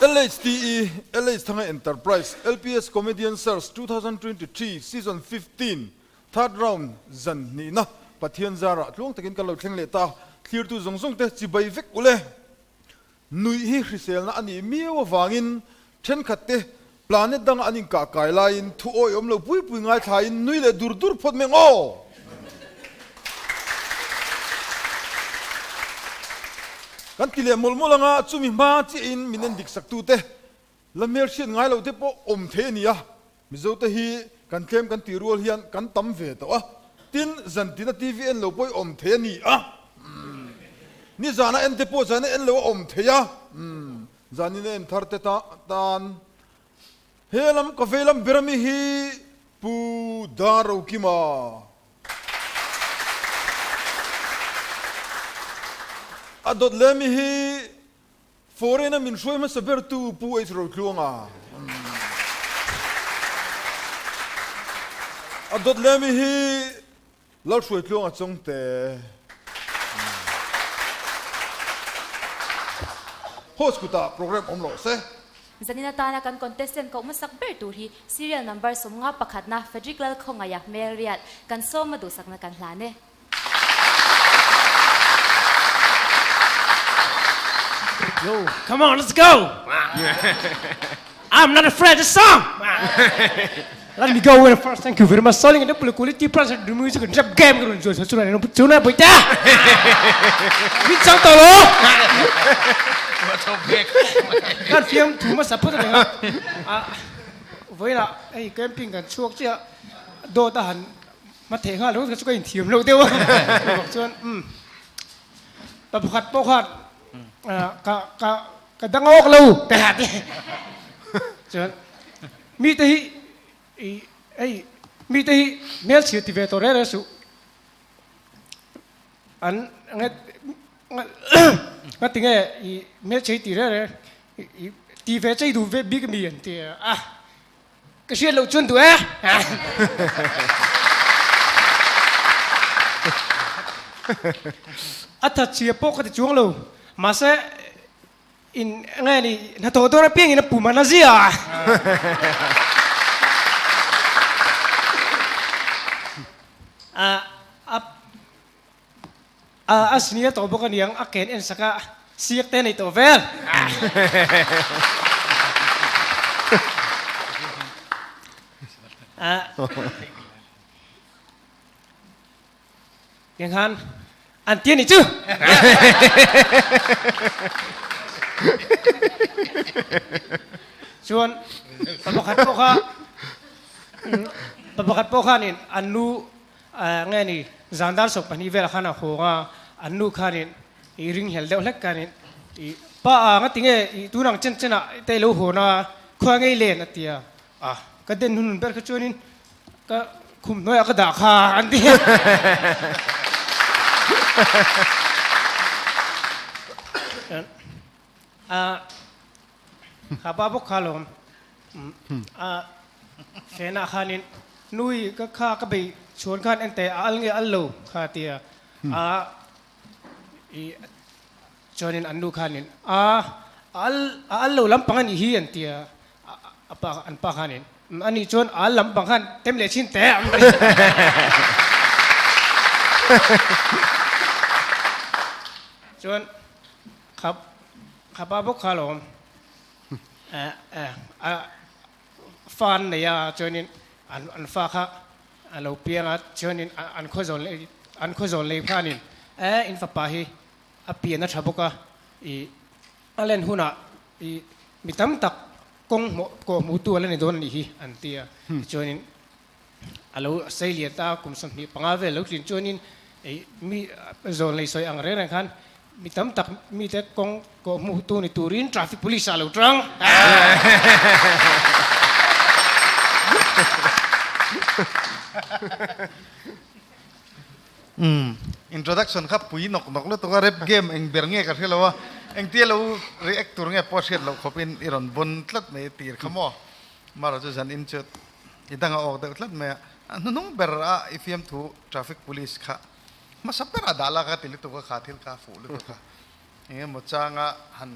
LHTE, LH Thanga Enterprise, LPS Comedian Search 2023 Season 15 Third Round zan hnihna Pathian zarah tluang takin kan lo thleng leh ta. Thlirtu zawng zawng te chibai vek u le. Nuih hi hriselna a nih miau avangin thenkhat te planet danga an inkah kai laiin thu awi awm lo pui pui ngaithlain nui leh dur dur phawt meng aw! Kan ti leh mawlh mawlh anga chumi hma chiahin min en dik saktute la hmelhriat ngai lo te pawh awm thei a ni a, Mizo te hi kan tlem kan tih rual hian kan tam ve tawh a, tin zantina TV en lo pawh i awm thei a ni a, nizana en te pawh zana en lo a awm thei a, zanin a en thar te tan he lam ka vei lam ber ami hi Pu Darokima. A dawt leh ami hi Foreign a min hruai hmasa ber tu Pu H Rotluanga. A dawt leh ami hi Lalhruaitluanga Chawngte. Host kutah program awm loh se. Zanin atana kan contestant koh hmasak ber tur hi serial number 51 pakhatna Frederick Lalkhawngaia hmel riat kan sawma duhsakna kan hlan e. Yo, come on, let's go! I'm not afraid of song! Let me go in first. Thank you very much. Sorry, the quality price of the music and rap game. Min chang tawh lo. Kan fiam thu hmasa phawt a ni a. Vawiinah hei camping kan chhuak chiah dawt a han hma theh nghal ringawt kha chu ka inthiam loh deuh a. Chuvang chuan umm pa pakhat pawh khan ka ka ka dang awk lo ka ha ti. Chuan mite hi i hei mite hi hmelchhia ti ve tawh reng reng suh. An nga tinge i hmelchhe hi ti reng reng i ti ve chei duh ve bik ami an ti a ka hriat loh chuan duh e. A thatchhia pawh ka ti chuang lo mahse In nge ni hnathawh dawn apiangin a pum an a zia a. A a senior tawh bawk aniang a ken en sak a siak te a nei tawh vel. Tiang khan an ti a nih chu. Chuan pa pakhat pawh kha pa pakhat pawh khanin an nu nge ni zan dar 12 velah khan a hawng a, an nu khanin i ringhlel deuh hlek khanin i pa a nga tinge i tunang chen chen ah te lo hawn a khua ngei len a ti a. A, ka den hun ber kha chuanin ka khum hnuaiah ka dah kha an ti. A, kha pa bawk kha lawm. A, fenah khanin nui ka kha ka bei chhuan khan ente a al nge al lo kha ti a. A, i chuanin an nu khanin a, a al a al lo lampang a nih hi an ti a. A pa an pa khanin ani chuan al lampang khan tem leh chin teh ang chuan kha kha pa bawk kha lawm a fa an nei a chuanin an an fa kha a lo piang a chuanin an khaw zawn leh an khaw zawn leh khanin e in fapa hi a pian a tha bawk a i A len hunah i mi tam tak kawng hmuh kawh hmuhtu a la ni dawn a nih hi an ti a. Tichuanin a lo sei lian ta a, kum 25 vel lo tlin chuanin i mi zawn lei sawi ang reng reng khan mi tam tak mite kawng kawh hmuhtu ni turin traffic police ah a lo tang. Umm introduction kha pui nawk nawk lutuk a, rap game eng ber nge ka hre lo a, engtia lo react tur nge pawh hriat loh khawp in i rawn bawn tlat mai tir kha maw, marawh chu zan in chu i dang a awk deuh tlat mai a, a hnuhnung ber a i fiamthu traffic police kha hmasa ber a dah la ka ti lutuk a kha thil kha a fuh lutuk a, eng emaw changa han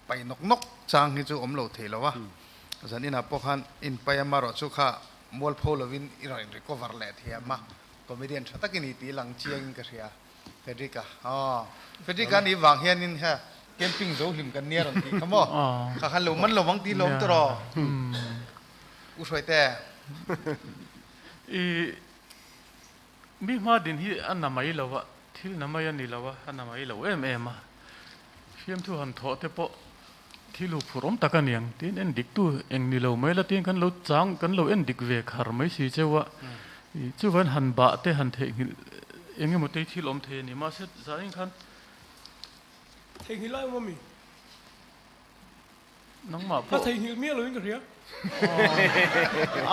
pai nawk nawk. chang hi chu awm lo thei lo a, zan inah pawh khan inpai amarawh chu kha mualpho lovin i rawn in recover leh thiam a, comedian tha takin i tih lang chiangin ka hria. Frederick-a, Aw, Frederick-a nih vang hianin he camping zo hlim kan nia rawn tih kha maw? Kha khan lo man lo vang tih lawm tawh rawh. U Hruaite. I mi hma din hi a na mai lo a, thil na mai a ni lo a, a na mai lo em em a. Fiamthu han thawh te pawh thil hu phur awm tak a niang tiin en dik tu eng ni lo mai la tiin kan lo chang kan lo en dik ve khar mai si cheu a, chuvain han bah te han theihnghilh eng emaw te thil awm thei a ni mahse zanin khan Theihnghilh lai awm a mi? Nangmah pawh. Ka theihnghilh miah loin ka hria.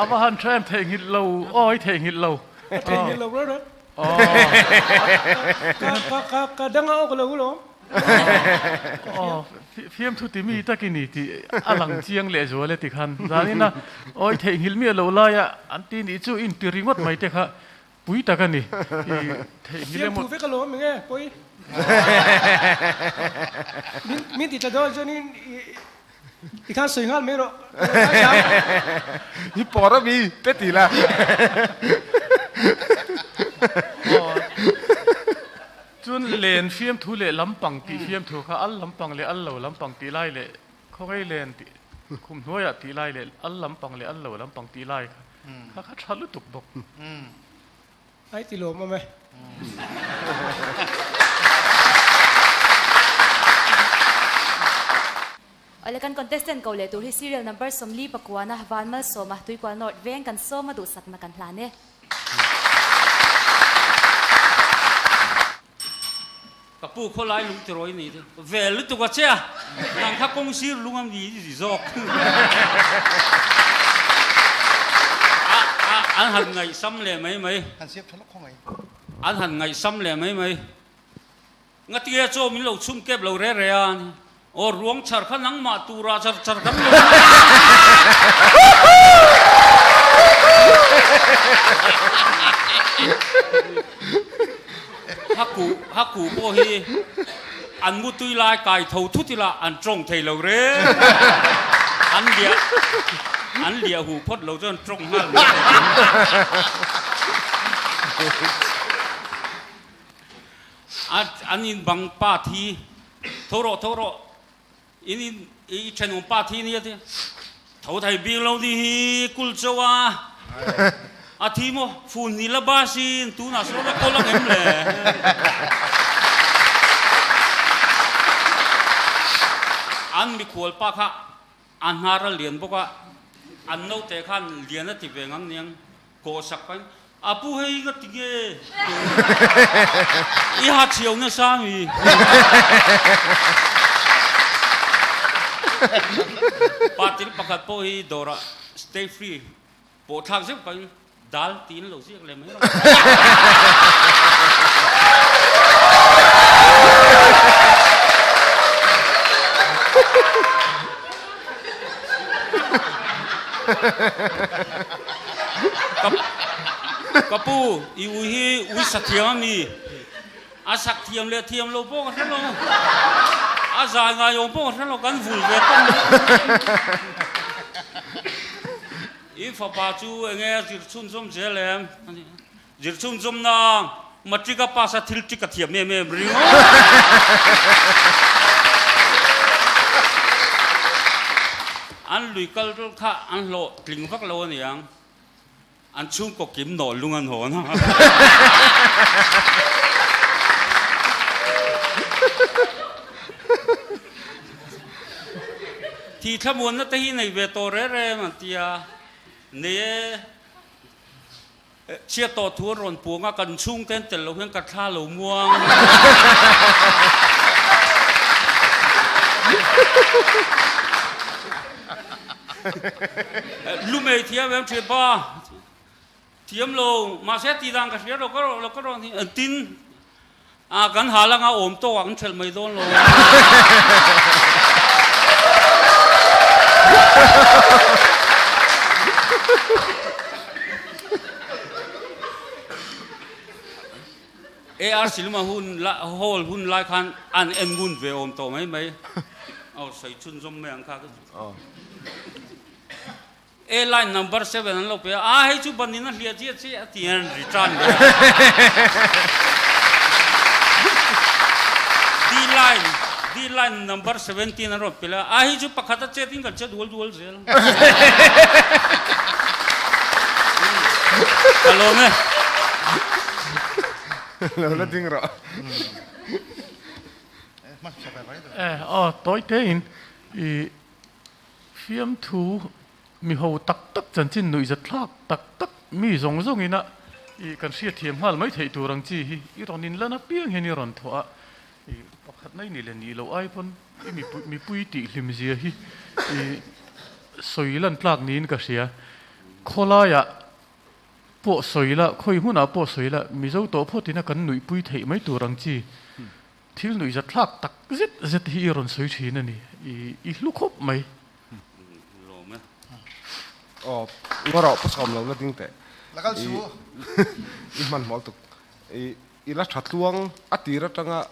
A va han tha em theihnghilh lo awi theihnghilh lo. Ka theihnghilh lo reuh reuh. Ka ka ka dang a awk lo lawm. Aw fiamthu ti mi tak i ni tih a lang chiang leh zual e tikhan zanin a awi theihnghilh miah loh laia an ti nih chu inti ringawt mai te kha Pui tak a ni. I theihnghilh emaw. Fiamthu vek alawm eng e pawi. Min min ti tla dawn chuanin i khan sawi nghal mai rawh. I pawr a mi te ti la. Chuan len fiamthu leh lampang tih fiamthu kha al lampang leh al lo lampang tih lai leh khawngei len tih khum hnuaiah tih lai leh al lampang leh al lo lampang tih lai kha Kha kha tha lutuk bawk. Ai ti lawm awm e. Awle kan contestant ko leh tur hi serial number 40 pakuana Vanmalsawma Tuikual North veng kan sawma duhsakna kan hlan e. Ka pu khawlai lung tirawi ni te vel lutuk a che a, nang kha kawng sir lung a mi i zi zawk. An han ngaihsam leh mai mai. Han siam tha lawk khaw ngai. An han ngaihsam leh mai mai. Ngatinge chaw min lo chhum kep lo re re a, aw ruang chhar kha nangmah turah char char kan lo. Haku haku pawh hi an mutui lai kai tho thut ila an tawng thei lo reng an liah an liah huh phawt lo chuan tawng nghal mai thei. An in bang pa thi tho rawh tho rawh in in i thenawm pa thi nia ti tho thei bik lo ni hi kul chauh a a thi maw fun ni la bus in tunah sawn a kawl ang em le an mikhual pa kha a hnar a lian bawk a an naute khan lian a ti ve ngang niang Kawh sak pahin, A pu hei nga ti nge? I ha chhiau nasa mi? Patil pakhat pawh hi dawrah stay free pawh thlak zeuh pahin dal tiin lo ziak leh mai rawh. Ka pu, i ui hi ui sak thiam a mi? A sak thiam leh thiam lo pawh ka hre lo. A zai ngai awm pawh ka hre lo, kan vul ve tawp mai. I fapa chu enge a zir chhunzawm zel em? Zir chhunzawmna matric a pass a thil ṭik a thiam em em ringawt. An lui kal kha an hlawh tling vak lo a niang. An chhungkaw kim nawh lung an hawn a. Thi thlamuanna te hi nei ve tawh reng reng an ti a, nei e. Chhiat tawh thu an rawn puang a, kan chhungte an tel lo hian ka thla lo muang. Lumei thiam em thian pa? Thiam lo, mahse tih dan ka hria lo ka rawh lo ka rawh ni. Tin, a kan hal anga awm tawk ah kan ṭhelh mai dawn lo. AR Cinema hun hall hun lai khan an en ngun ve awm tawh mai mai. Aw sawi chhunzawm mai ang kha ka chu. A line number seven an lo pe a, a hei chu ban in a hliah chiah chiah a ti an return leh a. D line, D line number 17 an rawn pe leh a, a hei chu pakhat a chet in kan che dual dual zel. Ka lawm e. Lo la ding rawh. Eh, aw tawi te in i Fiamthu miho tak tak chanchin nuihzat thlak tak tak mi zawng zawng ina i kan hriatthiam nghal mai theih tur ang chi hi i rawn inlan apiang hian i rawn thawh a, i pakhatna i nih leh nih loh ai pawn i mipui tih hlim zia hi i sawi lan tlak niin ka hria. Khawlaiah pawh sawi la, khawi hmunah pawh sawi la, Mizo tawh phawt ina kan nuihpui theih mai tur ang chi Thil nuihzat thlak tak zet zet hi i rawn sawi thin a ni, i hlu khawp mai. Lawm e. Aw, ngarawh pu sawm lo la ding teh. I i hmanhmawh lutuk. I i la tha tluang a tir atanga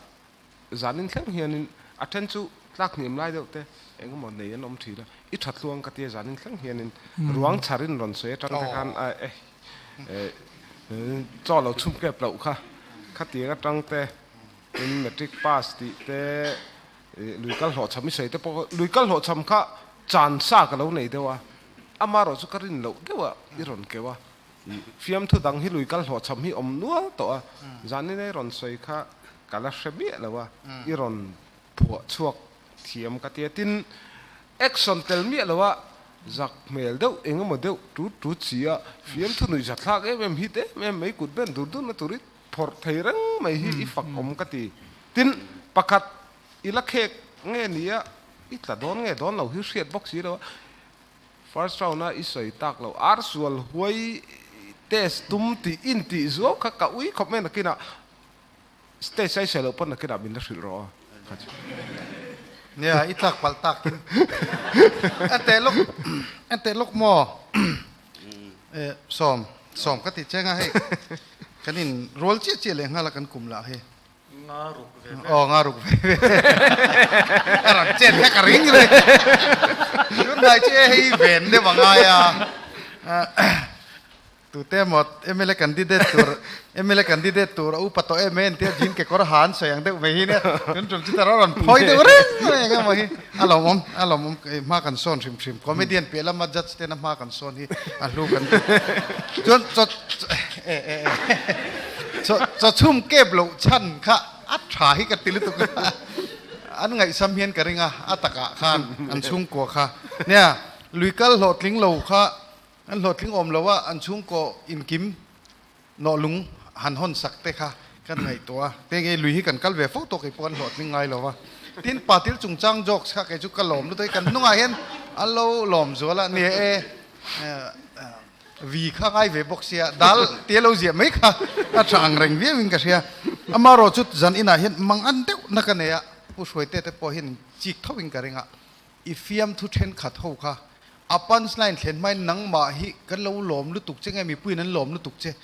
zanin thleng hianin a then chu tlak hniam lai deuh te eng emaw nei an awm thin a, i tha tluang ka tia zanin thleng hianin ruang chharin rawn sawi atang te khan a eh chaw lo chhum kep loh kha khatiang atang te Tin, matric pass tih te, lui kal hlawhchham i sawi te pawh kha, lui kal hlawhchham kha chan sa ka lo nei deuh a, amarawh chu ka rin loh deuh a i rawn keuh a, fiamthu dang hi lui kal hlawhchham hi awm nual tawh a, zanin a i rawn sawi kha ka la hre miah lo a, i rawn phuah chhuak thiam ka ti a, tin, action tel miah lo a, zak hmel deuh eng emaw deuh tut tut si a, fiamthu nuihzat thlak em em hit em em mai kut ben dur dur na tur i Phawrh thei reng mai hi i fak awm ka ti. Tin, pakhat i la khek nge nia i tla dawn nge dawn lo hi hriat bawk si lo a. First round a i sawi tak lo. Ar sual huai test tum tih in tih zuau kha ka ui khawp mai nakinah stage a i sawi loh pawn nakinah min la hrilh rawh aw. Kha chu. Nia, i tlak palh takin. Enteh lawk, enteh lawk maw? Sawm, sawm ka ti cheng a hei. Kan in rual chiah chiah leh nghal a kan kum lah hi. Nga ruk ve ve. Aw nga ruk ve ve. A rawn chet kha ka ring reng. Tunlai chu e hei ven deuh a ngai a. Tute emaw mla candidate tur mla candidate tur a upa tawh em em tia jean kekawr ha an sawi ang deuh mai hi nia. Tun tum chu ta rawn phawi deuh reng mai eng emaw hi. A lawmawm a lawmawm hma kan sawn hrim hrim. Comedian piah lama judge tena hma kan sawn hi a hlu kan ti. Chuan chaw e e e chaw chaw chhum kep loh chhan kha a tha hi ka ti lutuk a. An ngaihsam hian ka ring a, a takah khan an chhungkua kha. Nia, lui kal hlawhtling lo kha an hlawhtling awm lo a, an chhungkaw inkim nawh lung han hawn sak te kha kan ngaihtuah a, te nge lui hi kan kal ve fo tawh kei pawh kan hlawhtling ngai lo va. Tin, patil chungchang jokes kha kei chu ka lawm lutuk a, kan hnungah hian an lo lawm zual a, ni e, vi kha ngai ve bawk sia, dal tia lo ziah mai kha a tha ang reng viau in ka hria. Amaherawh chu zan inah hian mang an deuh na ka nei a, Pu Hruaite te pawh hian chik tho in ka ring a, I fiamthu thenkhat ho kha a punch line thlen hmain nangmah hi kan lo lawm lutuk che nge mipuiin an lawm lutuk che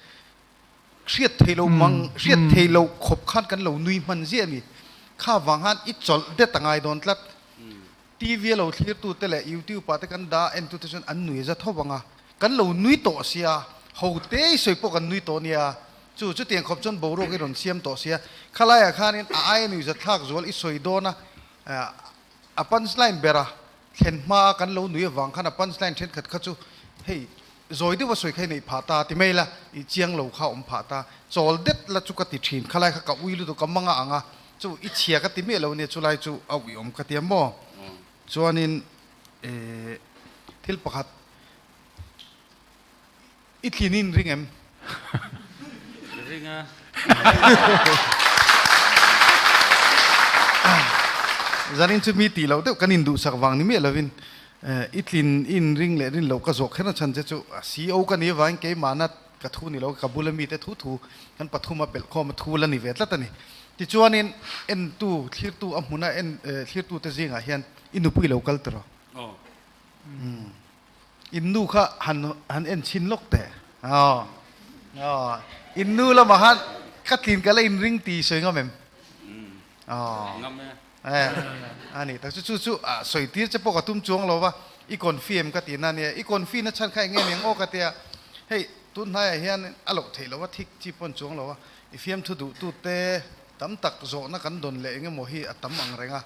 hriat thei lo mang hriat thei lo khawp khan kan lo nui hman ziah a ni. Kha vang khan i chawlh det a ngai dawn tlat. TV a lo thlirtu te leh YouTube ah te kan dah entu te chuan an nui za tho vang a, kan lo nui tawh sia, ho te i sawi pawh kan nui tawh nia, chu chutiang khawp chuan boruak i rawn siam tawh sia, khalaiah khanin a aia nui zathlak zual i sawi dawn a, A punchline bera thlen hmaa kan lo nui avang khan a punchline thenkhat kha chu hei zawi deuha sawi kha i neih phah ta ti mai la, i chiang lo kha a awm phah ta. Chawl det la chu ka ti thin, khalai kha ka ui lutuk ka mang a ang a, chu i chhia ka ti miah lo nia chulai chu a ui awm ka ti a maw? Chuanin thil pakhat I thlin in ring em? Ring a. Zanin chu mi tih loh deuh kan induhsak vang ni miah lovin i tlin in ring leh rin loh ka zawh kher na chhan che chu a CEO ka ni avangin keimahna ka thu ni lo ka bula mite thu thu kan pathum a pelh khawm a thu la ni ve tlat a ni. Tichuanin entu thlirtu a hmuna en thlirtute zingah hian i nupui lo kal tawh rawh. In nu kha han han en chhin lawk teh. Aw. Aw. In nu lamah khan ka tlin ka la in ring ti sawi ngam em? Aw. Ngam e. A ni tak chu chu chu a sawi tir che pawh ka tum chuang lo va, i confi em ka ti na nia, i confi na chhan kha eng nge niang aw ka tia, hei tun hnaiah hian a loh theih lo va, thik chi pawn chuang lo va, i fiamthu duh tu te tam tak zawhna kan dawn leh eng emaw hi a tam ang reng a,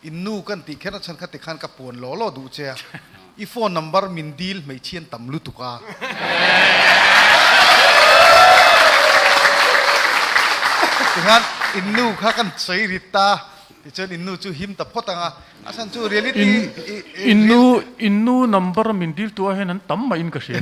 in nu kan tih kher na chhan kha tikhan ka puan law law duh che a, i phone number min dil hmeichhian tam lutuk a. Tikhan in nu kha kan sawi rit ta, tichuan in nu chu him ta phawt ang a, a chhan chu reality In nu in nu number min dil tu ah hian an tam mah in ka hria.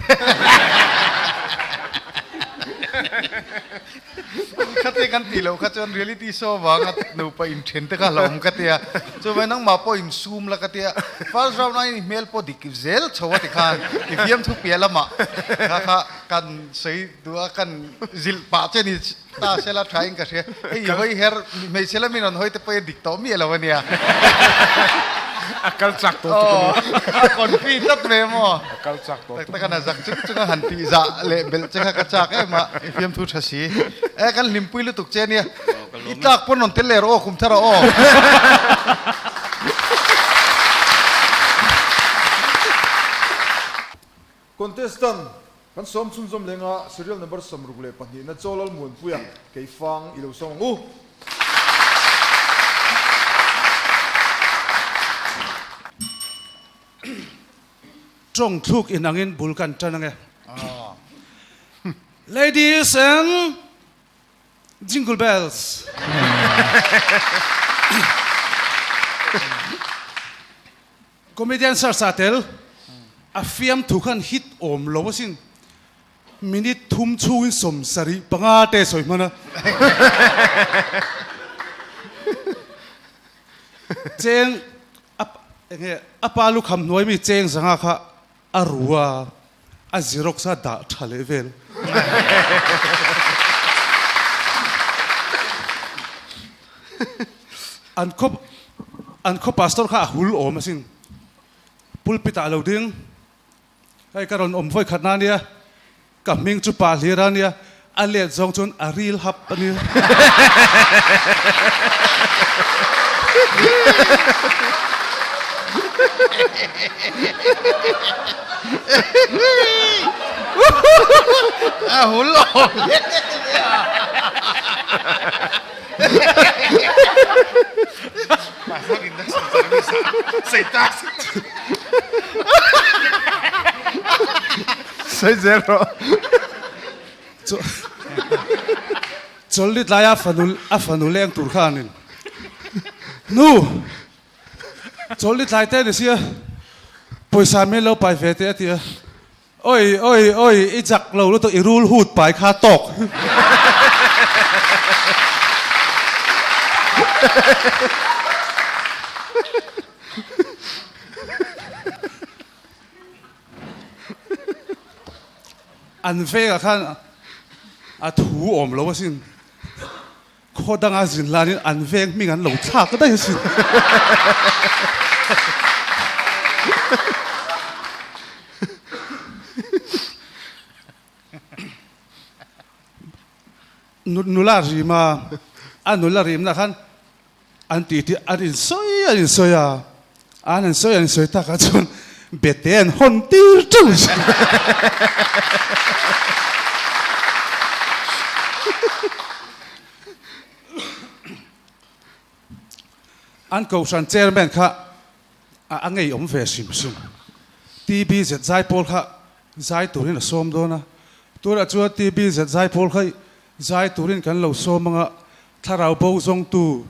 Khate kan tih loh kha chuan reality show vanga nupa inthen te kha hlauhawm ka tia, chuvai nangmah pawh insum la ka tia, first round aiin i hmel pawh dik zel chho a tikhan i fiamthu piah lamah kha kha kan sawi duh a, kan zilh pah che ni ta sela tha in ka hria, hei i hawi her hmeichhe lamin rawn hawi te pawh i dik tawh miah lo ania. A kal chak tawh tuk a ni. A confi tlat ve maw? A kal chak tawh tuk. Tak tak a zak chung chung a han tih zah leh belh che kha ka chak em a, i fiamthu tha si. E kan hlimpui lutuk che ania, i tlak pawn rawn tel leh rawh aw kum thar ah aw. Contestant kan sawm chhunzawm lenga serial number 62 na Chawlal Muanpuia Keifang i lo sawm ang u. Tawng thluk in angin bul kan tan ange. Ladies and jingle bells. Comedian search ah tel a fiam thu khan hit awm lo asin. Minute thum chhungin 75 te sawi hman a. Cheng A enge a pa lukham hnuai mi cheng zanga kha a ru a, a xerox a dah tha leh vel. An khaw an khaw pastor kha a hul awm asin. Pulpit ah a lo ding. Hei ka rawn awm vawi khat na nia, ka hming chu pa hlir a nia, a let zawng chuan a ril hap a nia. A hul awm hle nia. Sawi zel rawh. Chawlhni tlaia fanu a fanu leng tur khanin Nu! Chawlhni tlai te ni sia pawisa min lo pai ve teh a ti a. Oi oi oi i chak lo lutuk i rul hut pai kha tawk. An vengah khan a thu awm lo asin. Khaw danga zin lanin an veng hming an lo thlak daih asin. Nula rim a, a nula rimna khan an tih tih an insawi an insawi a, an insawi an insawi takah chuan bete an hawn tir teuh asin. An kohhran chairman kha a ngeiawm ve hrim hrim. TBZ zaipawl kha zai turin a sawm dawn a, tunah chuan TBZ zaipawl kha zai turin kan lo sawm ang a, thlarau bo zawngtu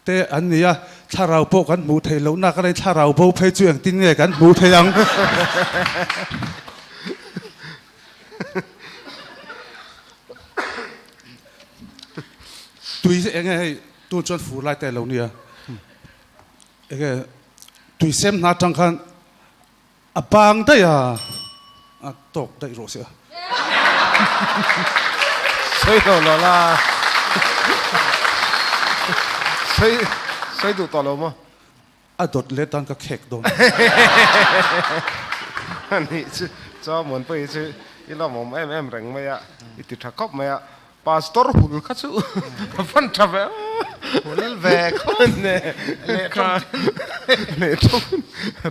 te an ni a, thlarau pawh kan hmuh theih lohna ka nei, thlarau bo phei chu engtin nge kan hmuh theih ang? Tui eng nge hei tun chuan fur lai te lo nia, eng nge tui sem hna atang khan a bang daih a, a tawk daih rawh se a. Sawi lo lo la, sawi sawi duh tawh lo maw? A dawt let dan ka khek dawn. Anih chu chuan Muanpuii chu i lawmawm em em reng mai a, i ti tha khawp mai a. Pastor hul kha chu a van tha ve. Hul ve khawp leh tawng leh tawng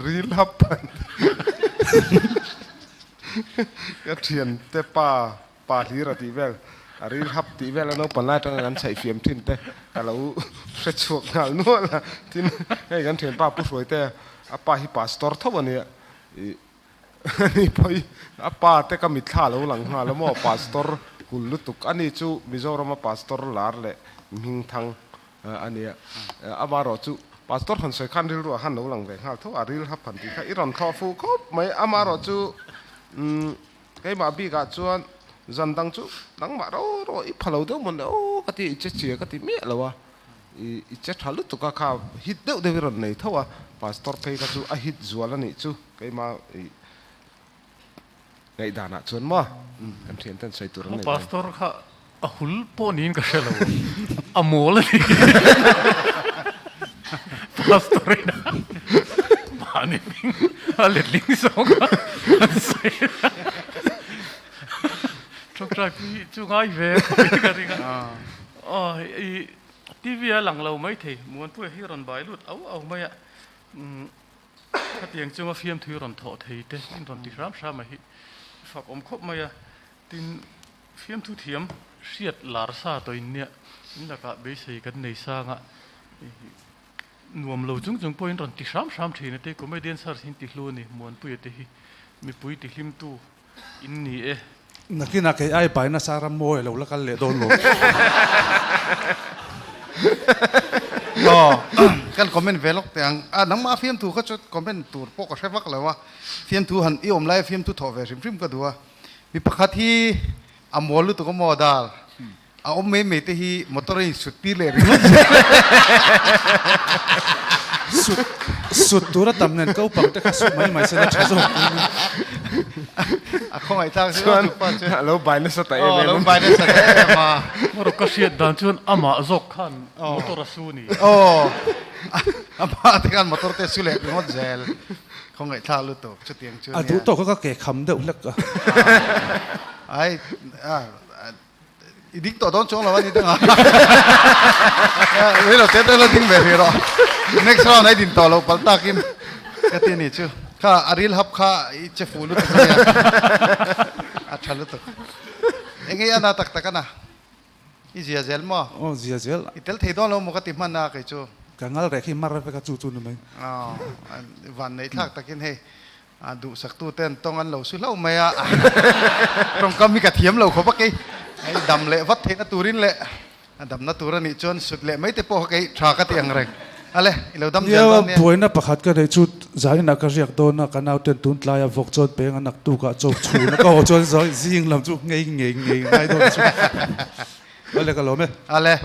ril hap an ka thiante pa pa hlir a tih vel a ril hap tih vel a naupang lai atanga kan chhaih fiam thin te ka lo hre chhuak nghal nual a tin hei kan thianpa Pu Hruaite a pa hi pastor tho a nia ih Ani pawh hi a pa te ka mitthla lo lang nghal a maw Pastor hul lutuk ani chu Mizorama Pastor lar leh hmingthang a nia. Amaherawh chu Pastor han sawi khan rilruah khan lo lang ve nghal tho a, ril hap han tih kha i rawn thlawh fuh khawp mai. Amaherawh chu keimah bikah chuan zan dang chu nangmah ro ro i pha lo deuh mawn le aw ka ti i che chia ka ti miah lo a. I che tha lutuk a kha hit deuh deuh i rawn nei tho a, Pastor phei kha chu a hit zual a nih chu keimah i ngaihdanah chuan maw kan thian ten sawi tur an nei. Pastor kha a hul pawh niin ka hre lo, a mawl a ni. Pastor in mahni hming a letling zawk a an sawi a. Tawngtai pui chu ngai ve khawp in ka ring a. Aw i TV a lang lo mai thei, Muanpuia hi rawn bai lut au au mai a, khatiang chunga fiamthui rawn thawh thei te in rawn ti hram hram a hi fak awm khawp mai a, tin fiamthu thiam hriat lar sa tawh in nia in lakah beisei kan nei sang a, nuam lo chung chung pawhin rawn ti hram hram thin a te, comedian search in ti hlu a ni Muanpuia te hi mipui ti hlimtu. In ni e. Nakinah kei ai bai nasa ram mawi a lo la kal leh dawn lo. Aw, kan comment ve lawk teh ang. A, nangmah fiamthu kha chu comment tur pawh ka hre vak lo a. Fiamthu han i awm laia fiamthu thawh ve hrim hrim ka duh a. Mi pakhat hi a mawl lutuk a maw dar. A awm mai mai te hi motor a insut tir leh ringawt zel. Sut sut tur a tam nen ko pang te kha sut mai mai se la tha zawk tur a. A khawngaih tlak zeuh a tupa chu. A lo bai nasa ta em em. A lo bai nasa ta em em a. Motor ka hriat dan chuan amah zawk khan motor a su ni. Aw amah te khan motor te su leh ringawt zel. Khawngaih thlak lutuk chutiang chu nia. A duh tawk a ka ke kham deuh hlek a. Ai a. I ding tawh dawn chuang lo a ni dang a. Rei lo te te lo ding ve hrih rawh. Next round a i din tawh loh palh takin ka ti a ni chu. Kha a ril hap kha i che fuh lutuk a nia. A tha lutuk. Eng ei ana tak tak ana? I zia zel maw? Aw zia zel. I tel thei dawn lo maw ka ti hman a kei chu. Ka ngal reh khi mar vek a chu chu ni mai. Aw van neih thlak takin hei A duhsaktu ten tawng an lo su hlauh mai a, tawngkam hi ka thiam lo khawp a kei hei dam leh vat theihna turin leh a damna tur a nih chuan sut leh mai te pawh kha kei tha ka ti ang reng. Ale, i lo dam zel dawn nia. Nia, buaina pakhat ka neih chu zaninah ka riak dawn a, ka nauten tun tlaia vawk chuan peng a naktukah chawk chhun a ka haw chuan zing lam chu ngei ngei ngei ngai dawn chu. Ale ka lawm e. Ale.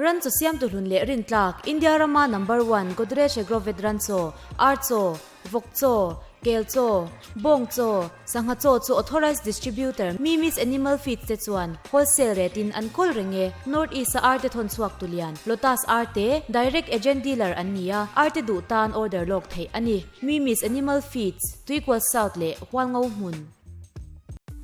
Ran chaw siamtu hlun leh rintlak, India rama number one Godrej Agrovet ran chaw, ar chaw, vawk chaw, kel chaw, bawng chaw, sangha chaw chu authorised distributor Mimi's Animal Feeds te chuan wholesale rate in an kawl reng e. North East a ar te thawn chhuak tu lian, Lotus ar te direct agent dealer an ni a, ar te duh tan order lawk theih a ni. Mimi's Animal Feeds, Tuikual South leh Hualngo hmun.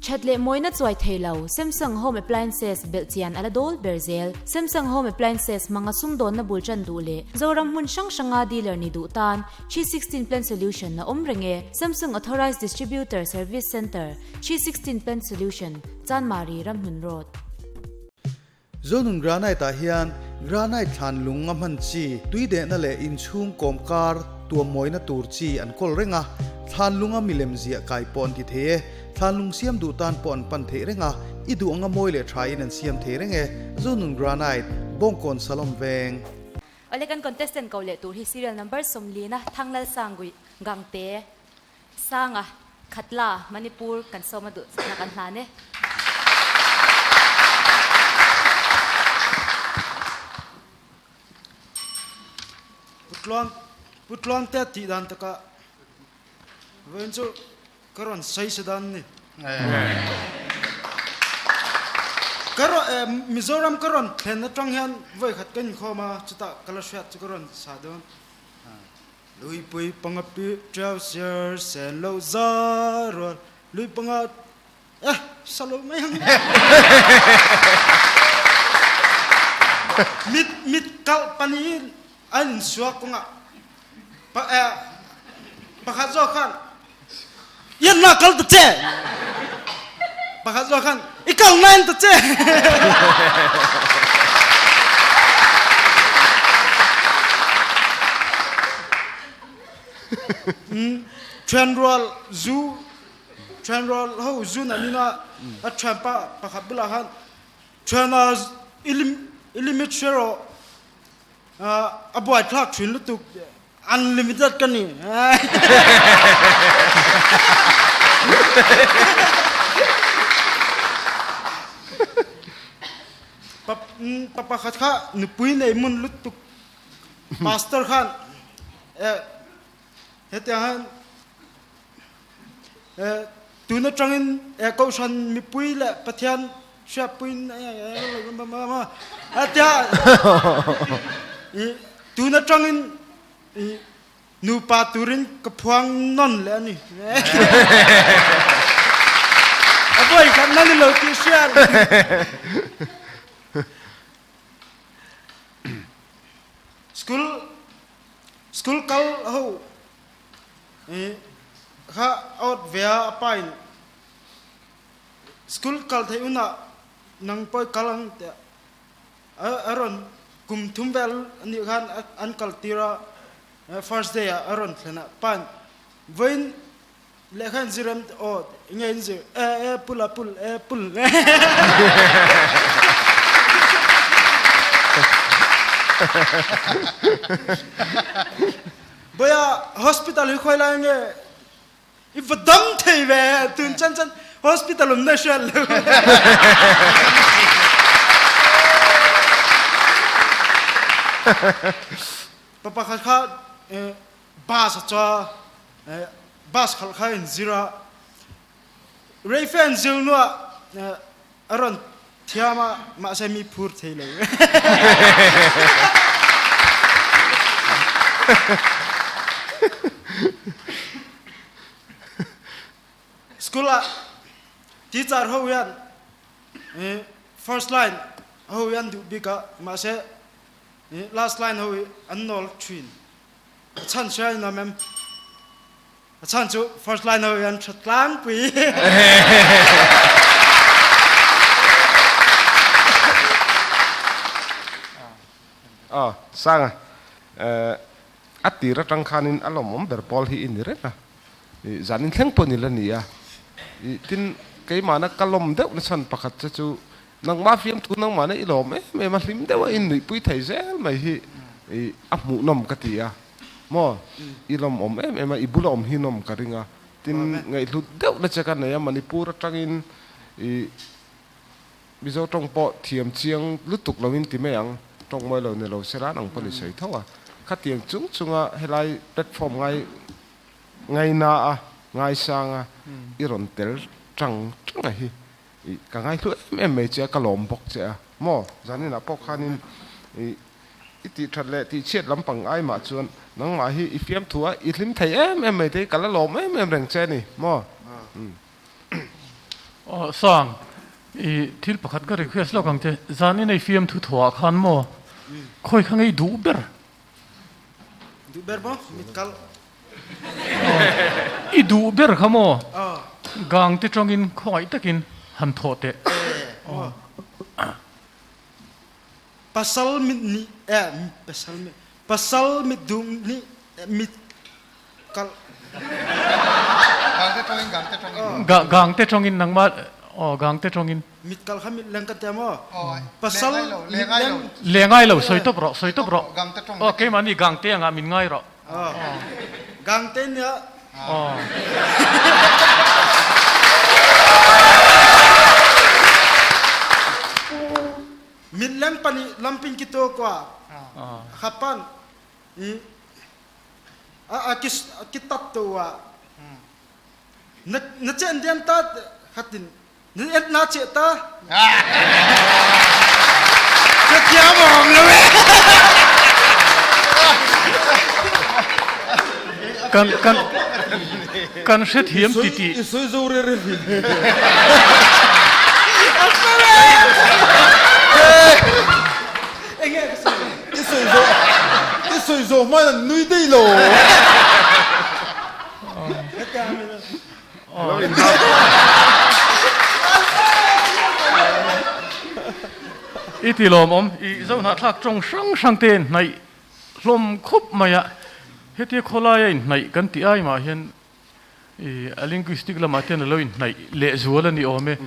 That leh mawina chuai thei lo, Samsung Home Appliances belh chian a la dawl ber zel. Samsung Home Appliances hmanga sumdawnna bul tan duh leh Zoram hmun hrang hranga dealer ni duh tan 316 Plant Solution a awm reng e. Samsung Authorized Distributor Service Centre, 316 Plant Solution, Chanmari, Ramhlun Road. Zonun Granite ah hian granite thlan lung a hman chi, tui dehna leh inchhung kawm kar tuam mawina tur chi an kawl reng a, thlan lunga milem ziah kai pawh an ti thei e, thlan lung siam duh tan pawh an pan theih reng a, i duh anga mawi leh tha in an siam thei reng e, Zonun Granite, Bawngkawn Salom Veng. Awle kan contestant ko leh tur hi serial number 40 na Thanglal Sangui Gangte Sanga Khatla Manipur kan sawm a duh chakna kan hlan e. Putluan Putluan te tih dan takah vawiin chu ka rawn sawi sa dan ni. Ka rawn Mizoram ka rawn thlen atang hian vawi khat ka inkhawm a, chutah ka la hriat chu ka rawn sa dawn. Luipui panga pi tiau siar sen lo za rual lui panga eh sa lo mai ang. Mit mit kalh pahnih in an in suak kawngah pa eh pakhat zawk khan ian na kal ta che pakhat zawk khan i kal nain ta che. Ṭhianrual zu ṭhianrual ho zun an in a a ṭhianpa pakhat bulah khan ṭhiana i limit hre rawh a buaithlak ṭhin lutuk Unlimited ka ni. Pa pakhat kha nupui nei mun lutuk pastor khan hetiang han tun atangin kohhran mipui leh Pathian hriatpuiin atia tun atangin nupa turin ka phuang nawn leh a ni. A vawi khat nan i lo tih hriat. School school kal ho kha out ve a a pa in School kal theih hunah nang pawh i kal ang tiah a rawn kum thum vel a nih khan an kal tir a, first day ah a rawn thlen a, pain vawiin lehkha in zir em aw enge in zir e e pul a pul e pul Bawia hospital hi khawi lai nge I va dam thei ve tun chan chan hospital um na hriat lo. Pa pakhat kha bus a cha bus khal kha in zira reifen zil nuah a ron thiam a mahse mi phur thei lo. School ah teacher ho hian first line ho hi an duh bik a mahse last line ho hi an nawl thin. A chan sia in am em? A chan cu first line ho hi an ṭha tlangpui. Aw, Sanga, a tir atang khanin a lawmawm ber pawl hi i ni reng a, zanin thleng pawh ni la ni a. Tin, keimahna ka lawm deuh na chhan pakhat che chu nangmah fiamthu nangmahna i lawm em em a, hlim deuh a innuihpui thei zel mai hi a hmuhnawm ka ti a. Maw? I lawmawm em em a, i bula awm hi nawm ka ring a. Tin, ngaihhlut deuh na che ka nei a, Manipur atangin i Mizo tawng pawh thiam chiang lutuk loin ti mai ang, tawng mawi lo ni lo se ran ang pawh ni sawi tho a. Khatiang chung chunga helai platform ngai ngaina a, ngaisang a, i rawn tel tang tang a hi i ka ngaihlu em em mai che a, ka lawm bawk che a. Maw? Zaninah pawh khanin i i tih that leh tih chhiat lampang ai mah chuan nangmah hi i fiamthu a, i hlim thei em em mai te hi ka la lawm em em reng che a ni maw? Aw Sang, i thil pakhat ka request lawk ang che, zan in ei fiamthu thuah khan maw khawi kha ngei duh ber? Duh ber maw? Mit kal. I duh ber kha maw? Gang te tawngin khawngaih takin han thawh teh. Pasal mit nih eh pasal mit pasal mit duh nih mit kal Gangte tawngin gangte tawngin. Gangte tawngin nangmah aw gangte tawngin. Mit kal kha mit leng ka tia maw? Pasal mit leng. Le ngai lo sawi tawp rawh sawi tawp rawh. Aw keimahni gangte angah min ngai rawh. Gangte nia. Aw. Mit leng pahnih lamping ki to kwa. Khapan i. A ki a ki tat to a na na chen diam ta khatin na et na che ta Ka thiam awm lo e. Kan kan kan hre thiam ti ti. I sawi zo re re hin. I sawi zo i sawi zo hmain an nui daih lo. I ti lawmawm, i zohnahthlak tawng hrang hrang te inhnaih hlawm khawp mai a, hetia khawlaia inhnaih kan tih ai mah hian i a linguistic lamah te hian a lo inhnaih lehzual a ni awm e.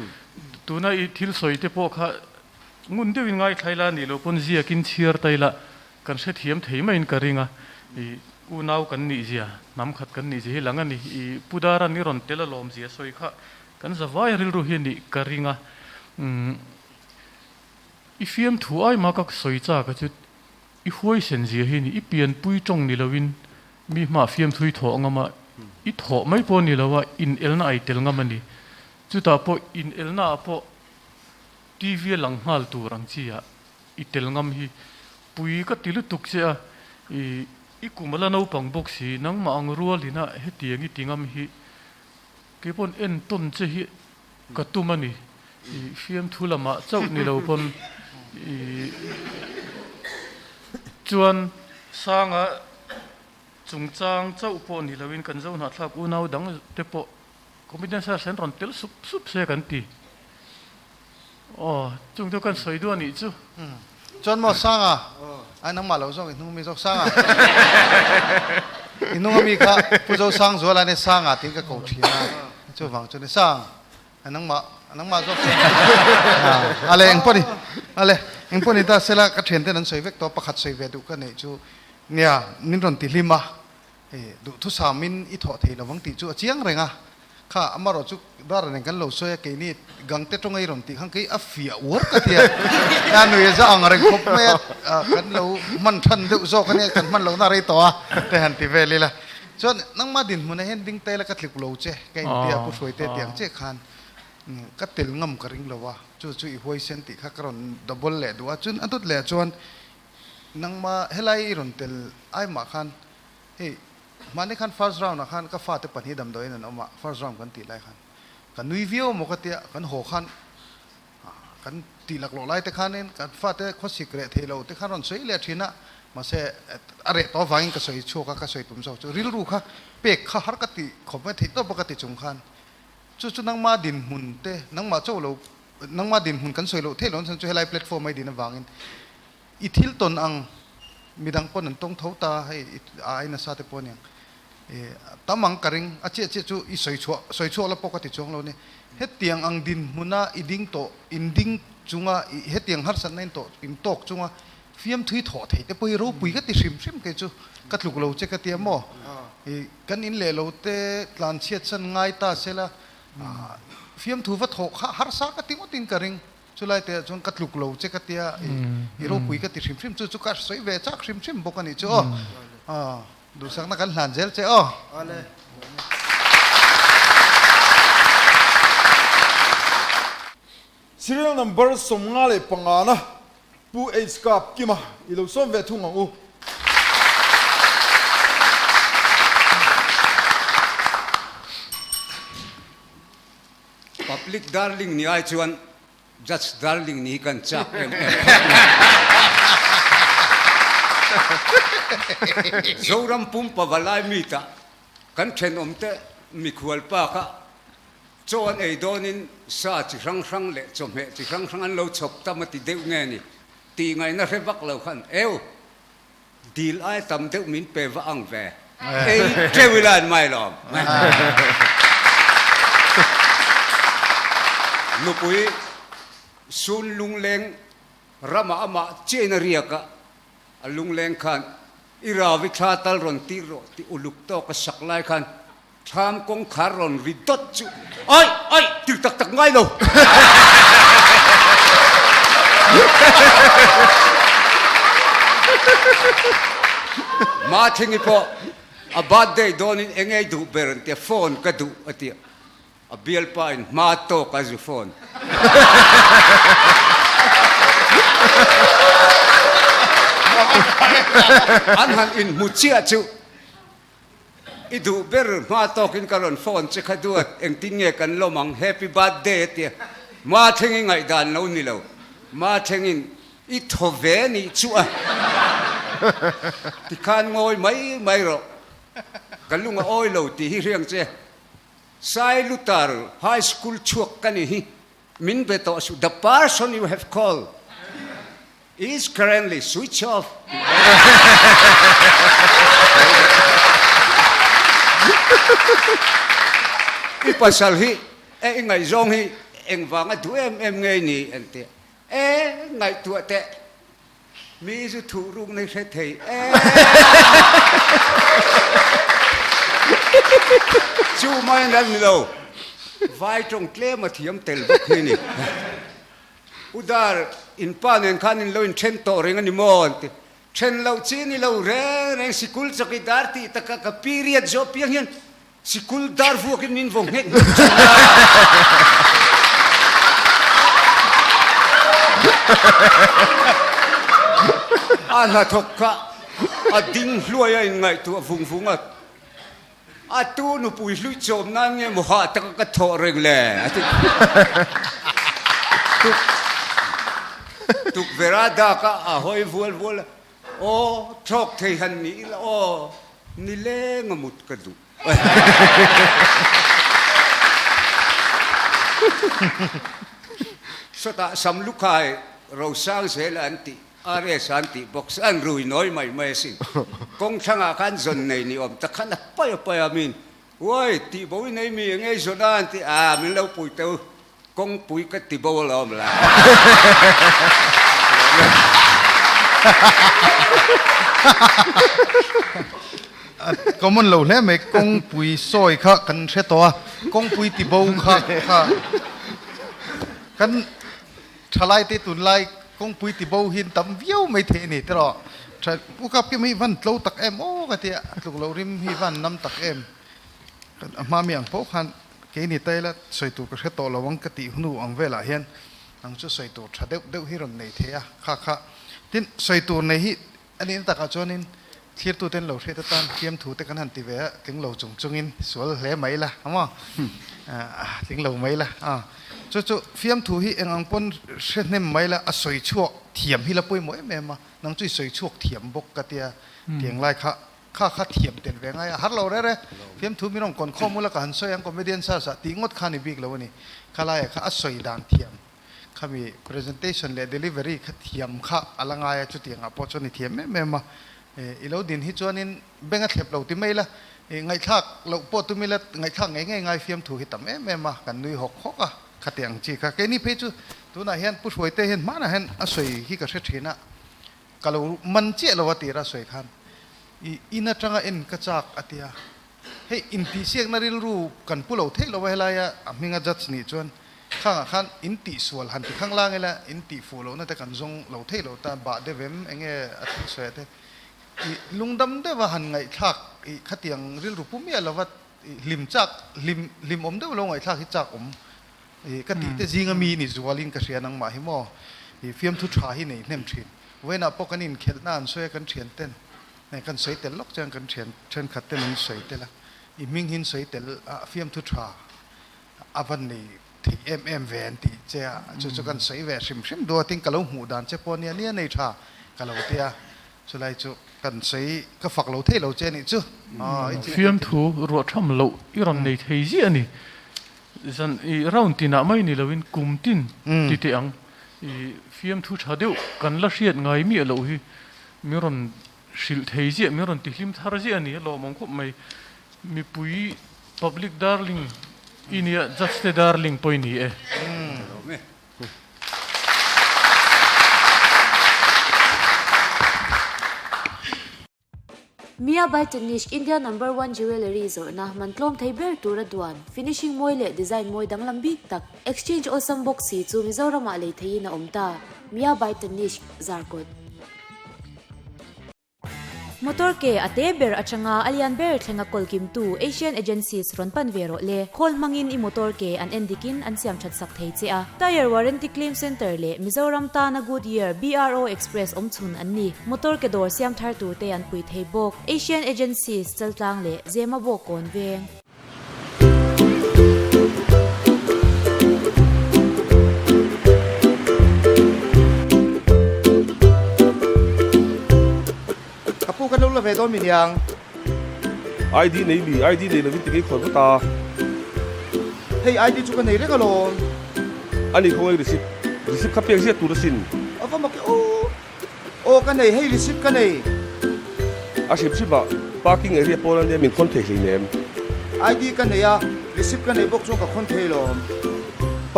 Tuna i thil sawi te pawh kha ngun deuhin ngaithla ila nih loh pawn ziakin chhiar ta ila Kan hrethiam thei maiin ka ring a, i unau kan nih zia, hnam khat kan nih zia hi lang a ni. I Pu Daran i rawn tel alawm zia sawi kha kan zavai rilru hi a nih ka ring a. Umm i fiamthu ai mah ka sawi chak a chu i huaisen zia hi a ni. I pianpui tawng ni loin mi hmaah fiamthu i thawh ngam a, i thawh mai pawh ni lo a, inelna ai tel ngam a ni. Chutah pawh inelna ah pawh TV a lang nghal tur ang chi ah I tel ngam hi pui ka ti lutuk che a, i i kum ala naupang bawk si, nangmah ang rual ina hetiang i ti ngam hi kei pawn entawn che hi ka tum a ni, i fiamthu lamah chauh ni lo pawn i chuan sanga chungchang chauh pawh ni loin kan zohnahthlak unau dang te pawh Comedian search an rawn tel sup sup se kan ti. Aw, chung chu kan sawi duh a nih chu. Chuan maw Sanga, ai nangmah lo zawk i hnung ami zawk Sanga. I hnung ami kha Pu Zosang Zuala nia Sanga tiin ka ko thin a, chuvang chu ni Sang, ai nangmah nangmah zawk chuan ale engpawh ni ale engpawh ni ta sela ka thianten an sawi vek tawh pakhat sawi ve duh ka neih chu nia min rawn ti hlim a. Hei, duhthusamin i thawh thei lovang tih chu a chiang reng a, kha amarawh chu dar nen kan lo sawi a, keini Gangte tawnga i rawn tih khan kei a fiah uar ka ti a, a nui a za ang reng khawp mai a, kan lo hman than deuh zawk a nia, kan hman lohna rei tawh a, te han ti vel ila. Chuan nangmah dinhmunah hian ding taila ka tlik lo che, ka intia Pu Hruaite tiang chiah khan ka tel ngam ka ring lo a, chu chu i huaisen tih kha ka rawn double leh duh a, chun a dawt leh chuan nangmah helai i rawn tel ai mah khan Hei, mahni khan first round ah khan ka fate pahnih damdawiin an awm a, first round kan tih lai khan ka nui viau amaw ka tia, kan haw khan kan tih laklawh lai te khanin kan fate khawsik reh thei lo te khan rawn sawi leh thin a, mahse a reh tawh avangin ka sawi chhuak a, ka sawi tum zawk chu rilru kha pek kha har ka ti khawp mai theih tawp a ka ti chung khan chu chu nangma dinhmun te nangmah chauh lo nangma dinhmun kan sawi loh theih loh chuan chu helai platform a i din avangin I thil tawn ang midang pawn an tawng tho ta hei a ai nasa te pawh aniang e tam ang ka ring a chiah chiah chu i sawi chhuah sawi chhuak la pawh ka ti chuang lo ni hetiang ang dinhmuna i ding tawh in ding chunga i hetiang harsatna in tawh in tawk chunga fiamthui thawh thei te pawh hi ropui ka ti hrim hrim kei chu ka tluk lo che ka tia maw i kan in leh lo te tlan chhiat san ngai ta sela fiamthu va thawh kha harsa ka ti ngawtin ka ring. Chulai te ah chuan ka tluk lo che ka tia i ropui ka ti hrim hrim chu chu ka sawi ve chak hrim hrim bawk a nih chu aw. Duhsakna kan hlan zel che aw. Serial number 55 na Pu H Kap Kima i lo sawm ve thung ang u. Public darling ni ai chuan Judge darling ni hi kan chak em em phawt mai. Zoram pumpa valai mi tah kan thenawmte mikhual pa kha chaw an ei dawnin sa chi hrang hrang leh chawhmeh chi hrang hrang an lo chhawp tam a ti deuh nge ni tih ngaihna hre vak lo khan eu Dil ai tam deuh min pe va ang ve. Ei teuh ila an mai lawm. Nupui sun lungleng ramah amah chiahin a riak a, a lungleng khan i ravi thla tal rawn tir rawh tih uluk tawk a sak lai khan thlam kawngkhar rawn ri dawt chu ai ai tir tak tak ngai lo. Mathingi pawh A birthday dawnin eng ei duh ber an tia, phone ka duh a tia. A bialpa in hma tawk a zu phone. An han inhmu chiah chu i duh ber hma tawkin ka rawn phone che kha duat engtin nge kan lawm ang happy birthday a tia. Hma thleng i ngaihdan lo ni lo. Hma thlengin i thaw ve nih chu a tikhan ngawi mai mai rawh. Ka lung a awi lo tih hi hriang che. Sailutar High School chhuak ka ni hi, min be tawh suh, the person you have called is currently switch off. I pasal hi e i ngaihzawng hi engvanga duh em em ngei ni an ti a, e ngaihtuah teh Mi zu thuh ruk nei hre thei e. Chu mai an ni lo. Vai tawng tlem a thiam tel bawk hi ni. Udar in pa nen khan in lo in then tawh reng a ni maw an ti. Then loh chi ni lo reng reng sikul chawkidar tih taka ka period zawh piang hian Sikul dar vuakin min vaw nghet nghet thin a. A hnathawk kha a ding hluai a inngaihtuah vung vung a, A tu nupui hlui chawm nan nge maw hah taka ka thawh reng le? a ti. Tuk tukverh a dak a, a hawi vual vual a. Aw, thlawk thei han ni ila aw, ni leng a mut ka duh. Sawtah Samlukhai Rosang zel an tih, RS an tih bawk se an rui nawi mai mai asin. Kawng thlangah khan zawn nei ni awm tak khan a pai a pai a min, Uai, tih bo i nei mi eng ei zawn a an ti, a min lo pui teu, Kawngpui ka ti bo alawm la. Common lo hle mai, kawngpui sawi kha kan hre tawh a, kawngpui ti bo kha kha kan thalai te tunlai kawngpui ti bo hi an tam viau mai thei a ni tiraw. Tha u kap kim hi van tlo tak em aw ka tia, tluk loh rim hi van nam tak em. A hma mi ang pawh khan Keini taila sawi tur ka hre tawh lo ang ka tih hnu ang velah hian nang chu sawi tur tha deuh deuh hi rawn nei thei a, kha kha tin sawi tur nei hi a nihna takah chuanin thlirtuten lo hriat atan fiamthu te kan han ti ve a, tling lo chung chungin sual hle mai la a maw? Tling lo mai la a, chu chu fiamthu hi eng ang pawn hre hnem mai la a sawi chhuak thiam hi la pawimawh em em a, nang chu i sawi chhuak thiam bawk ka tia tiang lai kha Kha kha thiam tel ve ngai a, har lo rere, fiamthu min rawn kawn khawm ula ka han sawi ang comedian search ah tih ngawt kha ni bik lo a ni. Kha laiah kha a sawi dan thiam, khami presentation leh delivery kha thiam kha a la ngai a, chutiangah pawh chuan i thiam em em a. I lo din hi chuanin beng a thlep lo ti mai la, ngaihthlak loh pawh tum ila ngaihthlak ngei ngei ngai fiamthu hi tam em em a, kan nui hawk hawk a, khati ang chi kha. Keini phei chu tunah hian Pu Hruaite hian hmanah hian a sawi hi ka hre thin a, Ka lo man chiah lo a tir a sawi khan i in atanga en ka chak a tia. Hei intihsiakna rilru kan pu lo theih lo a helaia a hminga judge nih chuan khangah khan in tihsual han ti khang lang ila in tihfuh lohna te kan zawng lo theih lo ta bah deuh em enge a thil sawi ah te i lungdam deuh a han ngaihthlak i khatiang rilru pu miah lova i hlim chak hlim hlimawm deuh lo ngaihthlak hi chak awm I ka tih te zinga mi ni zualin ka hria nangmah hi maw? I fiamthu tha hi nei hnem thin. Vawiinah pawh kan inkhelhna an sawi a, kan thian ten kan sawi tel lawk chuan kan thian thenkhat ten an sawi tel a, i hming hi an sawi tel a, fiamthu tha a van nei thei em em ve an tih che a, chu chu kan sawi ve hrim hrim duh a, tin ka lo hmuh dan che pawh nia nia nei tha ka lo ti a, chulai chu kan sawi ka fak lo thei lo che anih chu. Fiamthu ruahtham loh i rawn nei thei ziah a ni. Zan i round tinah mai ni loin kum tin ti teh ang. I fiamthu tha deuh kan la hriat ngai miah loh hi min rawn hrilh thei ziah, min rawn ti hlim thar ziah a ni a lawmawm khawp mai. Mipui public darling i nia, judge te darling pawh i ni e. Mia by Tanishq India number one jewellery zawrhna man tlawm thei ber tura duan, finishing mawi leh design mawi danglam bik tak, exchange awlsam bawk si chu Mizoramah lei theihin a awm ta, Mia by Tanishq, Zarkawt. Motor ke a te ber atanga a lian ber thlenga kawl kimtu Asian Agencies rawn pan ve rawh le. Khawl hmangin i motor ke an en dikin an siam that sak thei che a. Tyre Warranty Claim Centre leh Mizoram tana Goodyear BRO Express awm chhun an ni. Motor ke dawr siam thar tur te an pui thei bawk. Asian Agencies, Chaltlang leh Zemabawk kawn veng. Ka pu kan lo la ve dawn mi niang. ID nei mi, ID nei lovin tinge i khawn vut a? Hei ID chu ka nei reng alawm. A ni khawngaih receipt, receipt kha pek ziah tur asin. A va mak e aw. Aw ka nei, hei receipt ka nei. A hrim hrim ah parking area pawn ania min khawn thei hleinem. ID ka nei a, receipt ka nei bawk chuan ka khawn thei lawm.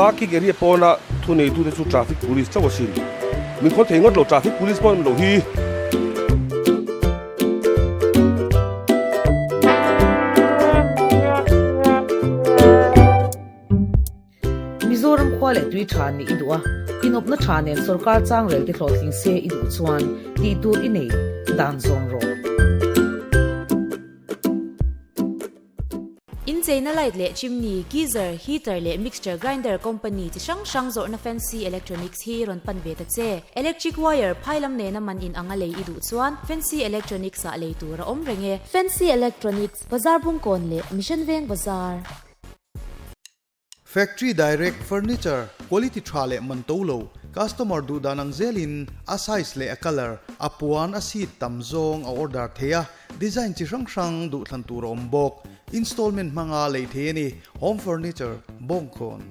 Parking area pawna thu neitute chu traffic police chauh asin. Min khawn thei ngawt lo, traffic police pawh an awm loh hi. Mizoram khua leh tui tha nih i duh a, inawpna tha nen sorkar changrel te hlawhtling se i duh chuan tih tur i nei dan zawm rawh. Incheina light leh chimney, geyser, heater leh mixture grinder company chi hrang hrang zawrhna Fancy Electronics hi rawn pan ve ta che. Electric wire phai lam nena man in anga lei i duh chuan Fancy Electronics ah lei tur a awm reng e. Fancy Electronics, Bazar Bungkawn leh Mission Veng Bazar. Factory direct furniture quality tha leh man to lo, customer duh dan ang zelin a size leh a colour, a puan a seat tam zawng a order thei a, design chi hrang hrang duhthlan tur a awm bawk. Installment hmanga lei thei a ni, Home Furniture, Bawngkawn.